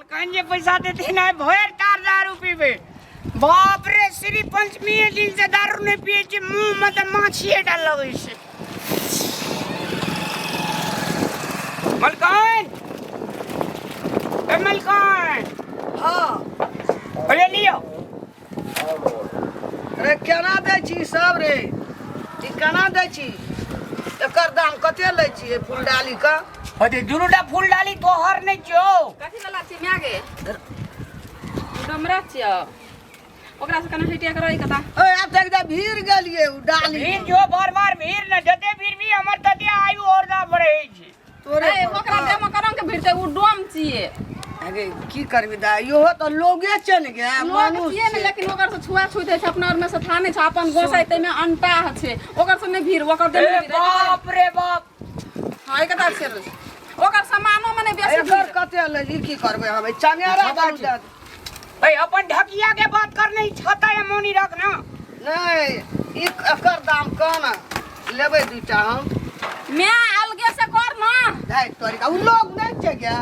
मलकान जे पैसा देते ना भरि तार दारू पीबे। बाप रे, श्री पंचमी दिन से दारू नहीं पिए छी, मुंह में तऽ माछिए टा लगै छै। मलकान, ए मलकान। हाँ। अरे लियो। रे केना दै छी सब रे? ई केना दै छी? एकर दाम कते लै छी एहि फूलडाली के? अरे दुनूटा फूलडाली तोहर नहि छौ। कथी वाला छी माय गे? डमरा छियौ, ओकरा से कने हटिया के रही कता। ए आब तऽ एकदम भीड़ गेलियै उ डाली। भीड़ जो बार बार भीड़ न जते भीड़ भी हमर तते आयु और दा बढ़ै छै। तोरे ए ओकरा देह में करंग के भीड़ते, उ डोम छियै। अरे की करबी दाइ, इहो तऽ लोगे छै ने गे। लोग मनुष्य छियै ने। छै। लेकिन ओकर से छुआ छुई दै छै, अपना आर में से था नहि छै, अपन गोसाई तै में अंटा छै, ओकर से नहि भीड़, ओकर देह ए में भीड़। बाप रे बाप। हां, एक दार से ओकर सामानो में नहि बेसी एकर भीड़। कते लै ई? की करबै हम ई चंगेरा? छता दारू छै। दए दे। ए अपन ढकिया के बात कर, नहीं छता या मोनी रख ना। नहि, ई एकर दाम कम लेबै दूटा हम। मैं अलगे से कर ना। धाइ तोरी का, उ लोग नहि छै गे?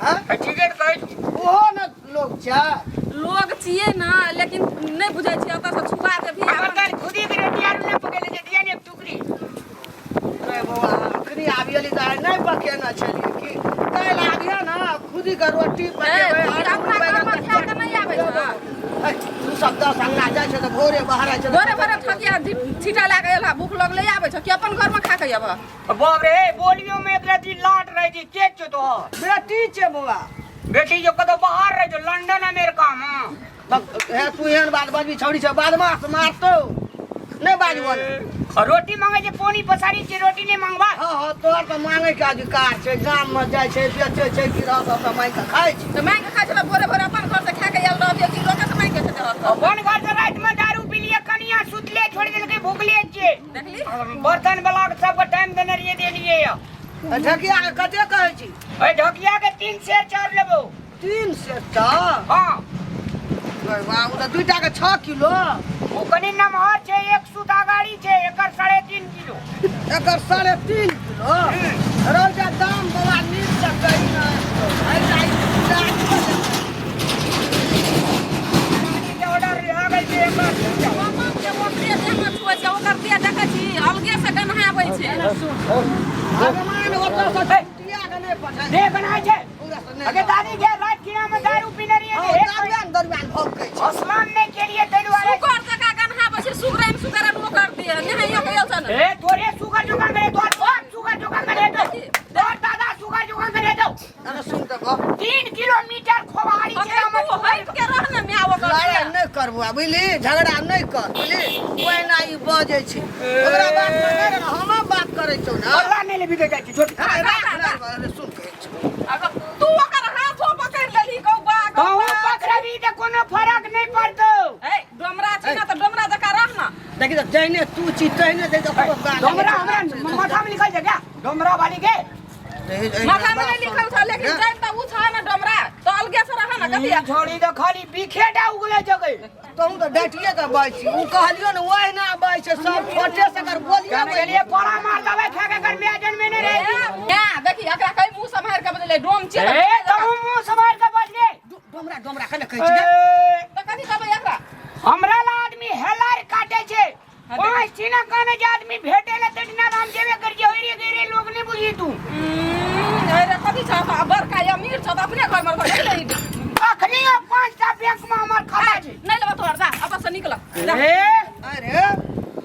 हाँ? ए, ठीके तऽ कहै छी। ओहो ने लोग छै। लोग छियै ना, लेकिन नहि बुझै छियै, ओतऽ से छुआ के भी। हमर काल्हि खुदी के रोटी आरू नहि पकेले छै, दिया ने एक टुकड़ी। रे बौआ, अखनी आबि गेली तऽ आइ नहि पकेने छलियै की? काल्हि आबिहे ने, खुदी के रोटी ए, पकेबै। खुद अपना घरमे खा के नहि आबै छै। ए, तू सब 10 अंगना जाइ छै तऽ भोरे बहराइ छै। भोरे भोरे ठकिया छिटा लए के एलहा, भूख लगले आबै छ कि अपन घरमे खा के आबह? बाप रे, बोलियो में एक रति लाट रहे छी। के छौ तोहर? बेटी छै बौआ। बेटी जो कतौ बाहर रहे छौ, लंदन अमेरिका में। हे, तू एहन बात बजबी? छौड़ी छै, बदमाश, मारतौ। नहि बाजबो ने। आ रोटी मांगे छै, पोनी पसारी छै, रोटी नहीं मांगबा? हँ हँ, तोहर तऽ मांगे के अधिकार छै। गाम में जाइ छै, बेचै छै, गिरह सब तऽ मांगि कऽ खाइ छै। तऽ मांगि के खाइ छलै? भोरे भोरे अपन घर से खा के आयल रहबियै कि लोके से मांगि के खेतै हर? अपन घर से रात में दारू पी लिए, कनिया सुतले छोड़ देलकै, भूखले छै। देखली? बर्तन वाला के सबके टाइम देने रहिए, देलिए या। ढकिया के कते कहै छी? ए ढकिया के 3 सेर चाउर लेबो। 3 सेर चाउर? हाँ। वाह, ओ तऽ दूटा के 6 किलो। ओ कनि नमहर छै, एक सूत अगाड़ी छै, एकर 3.5 किलो। एकर 3.5 किलो रौजा दाम। बौआ, नीक से कही ने। ऐसा ई गाड़ी बला। गाड़ी के ऑर्डर आ गेल छै एकर। मामा के ओकरे देह में छुए छै, ओकर देह देखै छी, अलगे से गन्हाबै छै। भगवान ओतऽ से छुटिया के नहि पठाय। देह बनाय छै। पूरा से नहि। अगे दादी के रात खिना में दारू पीने रहिए। हँ, एक दरुआन दरुआन भौकै छै। स्नान नहीं केलिए ताहि दुआरे। सुगर जकाँ गन्हाबै छै, सुगरैन सुगरैन ओकर देह नहाइयो के आयल छै ने। ए तोरे सुगर जुकान करे, तोर बाप सुगर जुकान करे तो, तोर दादा सुगर जुकान करे तो। अरे सुन तऽ गप। 3 किलोमीटर खोबारी छै। अगे हमर तू हटि के रह ने माय, ओकर लड़ाई देह। नहि करबो आ, बुझली? झगड़ा नहि कर, बुझली? ओहिना ई बजै छै, ओकरा बात पर नहि रह, हम बात करै छौ ने। अल्लाह नहि लेबी जाइ छी छोटी। अरे राख ने, अरे सुन, कहै छौ। अगर तू ओकर हाथो पकड़ि लेलही, कौआ। कहूँ पकड़बी तऽ कोनो फरक नहि पड़तौ। ए डोमरा छी ने, तऽ डोमरा जकाँ रह ने। देखी तऽ, जहने तू छी तहने देख तऽ ओकरो गाल। डोमरा हमरा माथा में लिखल छै क्या डोमरा वाली के? माथा में नहि लिखल छ, लेकिन जानि तऽ उ छ ने डोमरा, तऽ अलगे से रह ने। कथी ई छोड़ी तऽ खाली बिखेटा उगले जगह। तहूँ तऽ डाँटिए के बाजै छी। ओ कहलियो ने, ओहिना बाजै छै सब, छोटे से अगर बोलिए। कहने के लिए पड़ा मार दवाई खा के घर में जन्मे नहीं रहे। ए देखी, एकरा कहीं मुंह सम्हारि के बजलै, डोम छियै। ए तू मुंह संभाल के बजले। डोमरा डोमरा कने कहै छी? तऽ कथी कहबै एकरा? हमरा ला आदमी हेलार काटे छै। 5 ठिना कहने जे आदमी भेटे ला तटिना हम जेबे कर जे होइरे गेरे लोग नहीं बुझी तू। अरे कथी छ, बड़का अमीर छ तऽ अपने घर में रह ले। अखनी 5टा बैंक में हमर खाता छै। नहि लेबऽ तोहर, जा अपन से निकल जा। ए अरे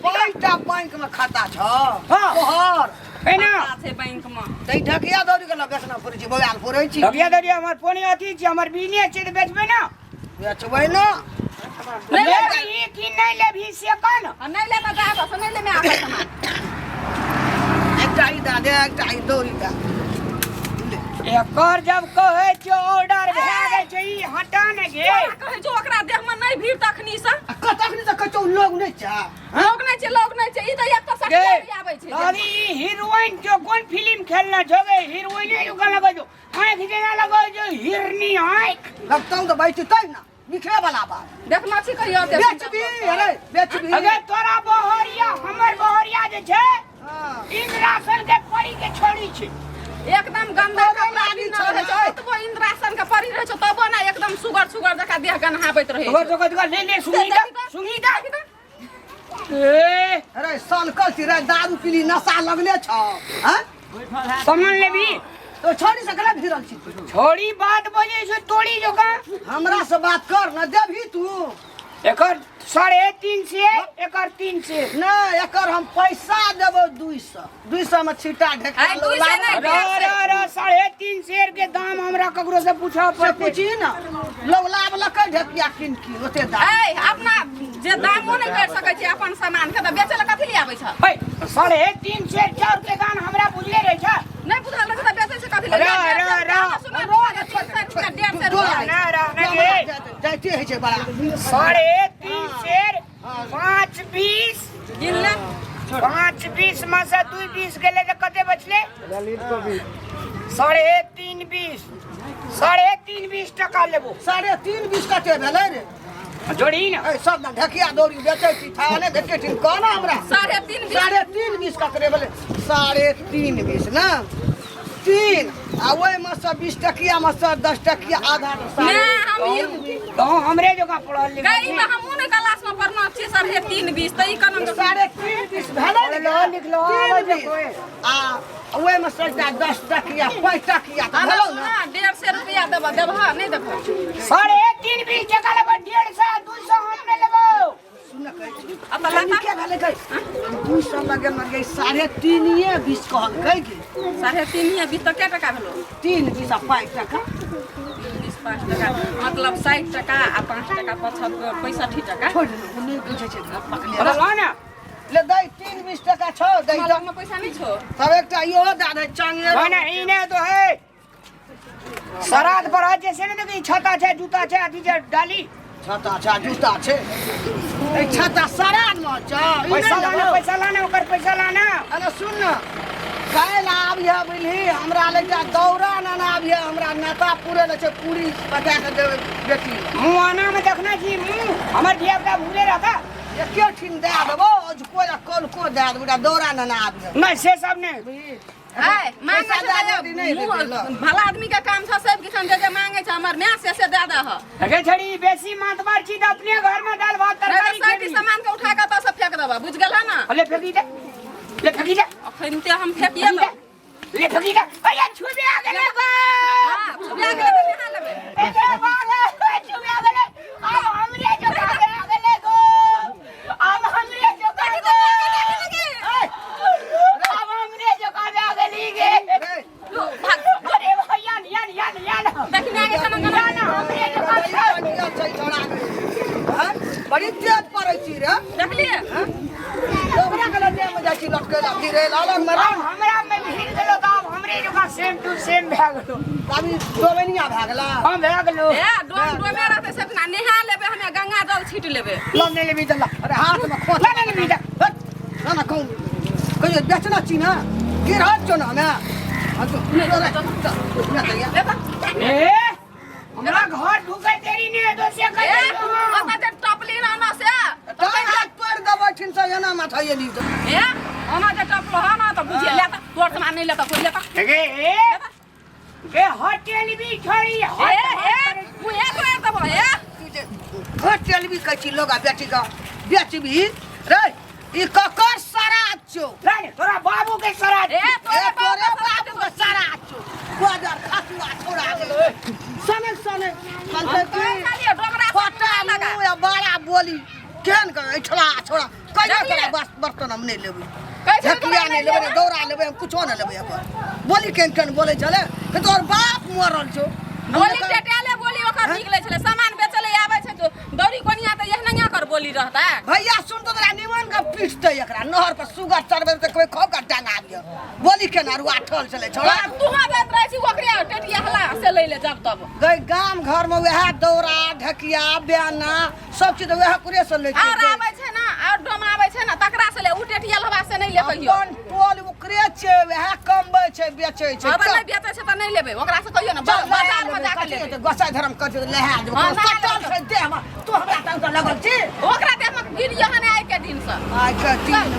5टा बैंक में खाता छ? हाँ। तोहर? एना खाता छै बैंक में। तऽ ई ढकिया दौड़ी के बेचना पड़ै छै, बौआल पड़ै छी। ढकिया दौड़ी हमर पोनी अथी छै, हमर बिजनेस छै तऽ बेचबै ना। बेचबै ने। नहि लेबै। लेबही कि नहि लेबही से कह ने। आ नहि लेबऽ, जा बस, नहि लेबै आबै सामान। एकटा ई दए दे, एकटा ई दौड़ी दए। एकर जब कहै छै ऑर्डर भए गेल छै, ई हटा ने गे। तोरा कहै छौ, ओकरा देह में नहि भीड़ तखनी से। आ कतखनी तऽ कहै छौ लोग नहि छै? लोग नहि छै, लोग नहि छै, ई तऽ एक तऽ गे सखिया आबै छै। दादी, ई हीरोइन जो कोन फिल्म खेलना छौ गे? हीरोइन जो लगै छौ, आँखि जेना लगै छौ हिरनी आँखि। लगतौ तऽ बैठतै ने लिखे वाला बात। देखना छी कहियो ते। बेचबी? अरे बेचबी? अगर तोरा बहरिया हमर बहरिया जे छै हाँ। इंद्रासन के परी के छोड़ी छै। एकदम गंदा तोरे कपड़ा लागी पिन्हल छौ रहै छौ रे। ओतबो इंद्रासन के परी रहै छौ तबो ना एकदम सुगर सुगर जकाँ देह गन्हाबैत रहै तोहर छौ जगह जगह ले ले सुंगी दा सुंगी दा ए अरे सनकल छी रे दारू पीली नशा लगले छौ हैं सामान लेबी तो छोड़ी से गलत भिरल छी तू। छोड़ी बात बजे छो तोड़ी जोका हमरा से बात कर न देबही तू एकर 350 से एकर 300 नहि एकर हम पैसा देबौ 200 200 में छीटा ढेका आइ 200 नहि, र र र 3.5 शेर के दाम हमरा ककरो से पूछऽ से पड़तै पूछी न लोग लाभ लकै ढेकिया किन किन ओते दाम ऐ अपना जे दामो नहि कर सकै छी अपन सामान के तऽ बेचै लए कथी ले आबै छ है 3.5 शेर चाउर के दाम हमरा बुझले रहै छ नहि बुझल रहै छै तऽ बेचै छै कथी ले र, र, र। 150 रुपया ना र ना रे जाइते होइ छै बड़ा 3.5 शेर 5 20 गिन ले 5 20 में से 2 20 गेलै तऽ कते बचले 3.5 20 3.5 20 टका लेबो 3.5 20 कते भेलै रे जोड़ी ना ए सब ने ढकिया दौड़ी बेचै छी थाने भेटे छी कह ना हमरा 3.5 20 3.5 20 ककरे भेलै 3.5 20 ना तीन आ ओहिमे से 20 टकिया मे से 10 टकिया आधा ना हम ई तो हमरे जगह पढ़ल लिखल गई में हमहूँ नहि क्लास में पढ़ना छियै 3.5 20 तऽ ई केना के 3.5 20 भेलै ने पढ़लो लिखलो तीन आबै छै बीस। कोइ। आ ओहिमे से एकटा 10 टकिया 5 टकिया तऽ अरे भेलौ ने सुना 150 रुपया देबह देबह नहि देबह 3.5 20 टका लेबो 150 200 हम नहि लेबो सुन कहै छी अब तऽ लता के भेलै गई 200 लगे मर गई 3.5 20 कहलकै गे 3.5 20 तऽ कै टका भेलो 3 20 आ 5 टका 20 5 टका मतलब 60 टका आ 5 टका 75 65 टका छोड़ दे ओ नहि बुझै छै पकले बोलो ना ले दै 3 20 टका छौ दै हमरा लगमे पैसा नहि छौ तब एकटा इहो दए दे चंगे ना ई नहि तो है श्राद्ध पर जैसे ने देखी छाता छै जूता छै अथी छै डाली छाता छै जूता छै ए छाता श्राद्ध मे छौ ई नहि पैसा लाना लेबौ। पैसा लाना ओकर पैसा लाना अरे सुन न काल्हि आबिहे बुझली हमरा लग एकटा दौरा नेने आबिहे हमरा नेता पूरे ले छै पूरी पका के देबै बेटी लए। मुँह आना में देखना छी मुँह हमर धिया पुता भूले रहता एके ठीन दए देबौ अजुको या कलको दए देबौ एकटा दौरा नेने आबिहे नहीं से सब नहीं है मांगे पैसा छै दए तऽ देती नहि मुँह- देती, ल। भला आदमी के काम छ सब किसान जे जे मांगे छै हमर माय से से दए दह अगे छड़ी बेसी मातबार छी तऽ अपने घर में दाल भात नहि तऽ तरकारी सैटी खेबी सामान के उठा के ओतऽ से फेंक देबह बुझि गेलह ने ले फेंकी दे ले फेंकी दे अखन ते हम फेकिए फेंकी दे ले फेंकी दे अरे छुबे आ गेले गो हाँ छुबिया गेलै तऽ नहा लेबै ए बाबा छुबे आ गेले अब हमरे जोका आ गेले गो अब हमरे जोका अब हमरे जोका आ गेली गे रे लो, भाग अरे भैया यान यान यान देखने आगे केना केना यान हमरे जोका बड़ी छै छोड़ा गे। हैं? बड़ी तेज पड़ै छी रे देखलिए ओकरा के देह में जाइ छी लटकै ला फिरे ला अलग में अब हमरा में भीड़ गेलो तऽ अब हमरे जोका सेम टू सेम भए गेलो अभी डोबनिया भए गेला हम भए गेलो ए डोम डोमे रहतै से अपना नहा लेबै हमे गंगा जल छीट लेबै लो नहीं लेबी तऽ ला अरे हाथ में खोच ला नहीं लेबी तऽ हट, ना ना कहूँ कहियो बेचना छी ना गिरहत छौ ना हमे हाँ तो, नहीं, अरे, चल, ना तैया। ले तऽ। ए हमरा घर ढुकै देरी नहीं है दोसे ए कर ओतऽ जे टपली रहना से तोर हाथ तोड़ि देबै ठिन से एना माथा एली तऽ। ए ओना जे टपलो हँ ना तऽ बुझिए ले तऽ तोर सामान नहि ले तऽ कोइ ले तऽ गे ए गे होटल भी छोड़ी ए ए मुहे तोड़ देबो ए तू जे घर चलबी कहै छी लोग आ बेटी के बेचबी रे ई ककर सराज छौ रे तोरा बाबू के सराज ए ए तोरे तोरे बाबू बाबू के सराज छौ गोदर खसुआ छोड़ा गेलै सने सने कहलकै तोरे कि खाली डोमरा फटा लगा मुँह आ बड़ा बोली केहन के ऐठला छोड़ा कहियो देखलियै? तोरा बस बर्तन हम नहि लेबै कहै छलै ढकिया नहि लेबै ने दौरा लेबै हम कुछो नहि लेबै एकर बोली केहन केहन बोलै छलै कि तोहर बाप मरल छौ हम बोली एकर- टेटेले बोली ओकर निकलै छलै सामान बेचले आबै छै तो दौरी कोनिया तऽ एहनंगे कर बोली रहता भैया सुन तो तोरा निमन के पीटते एकरा नहर पर सुगर चढ़बै तऽ कोई खौ के टांगा दियो बोली केना रुआ ठल छलै छोड़ा तू दैत रहै छी ओकरे टेटिया हला से लै ले जब तब गई गाम घर में वएह दौरा ढकिया बेना सब चीज वएह कुरे से लै और छै आबै छै ना और डोम आबै छै ना तकरा से ले उ टेटिया हवा से नहीं ले कहियो अपन टोल ओकरे छै वएह कमबै छै बेचै छै अगर नहीं बेचै छै तऽ नहीं लेबै ओकरा से कहियो ना चल बाजार में जाके लेबै गोसाई धर्म कर छै लहा देबै हाँ, नहा सटल लेबै। छै देह में तू हमरा तंग लगल छी ओकरा देह में गिर यहन आइ के दिन से आइ के दिन